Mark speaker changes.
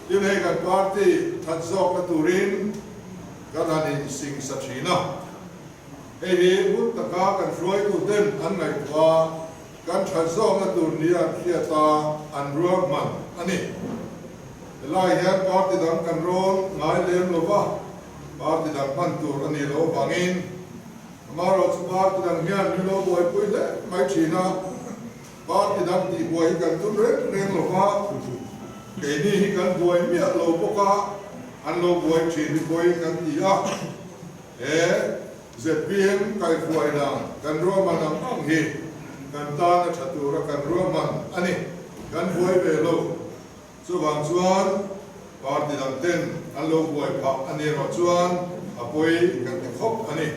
Speaker 1: Tin hei kan party that zawkna turin kan han insingsa thin a. Hei hi ngun taka kan hruaituten an ngaihtuah a, kan that zawkna tur nia an hriat a, an ruahman a ni. Helai hian party dang kan rawn ngai lem lo va, party dang hman tur a nih loh avangin amaherawhchu party dang hian min lo buaipui hle mai thin a, party dang tihbuai hi kan tum reng reng lo va, keini hi kan buai miah lo bawk a, an lo buai thin hi pawi kan ti a. He zpm kaihhruaina kan ruahman ang ang hi kan tan a tha tura kan ruahman a ni. Kan buai ve lo. Chuvang chuan party dang ten an lo buai phah a ni erawh chuan a pawi kan ti khawp a ni.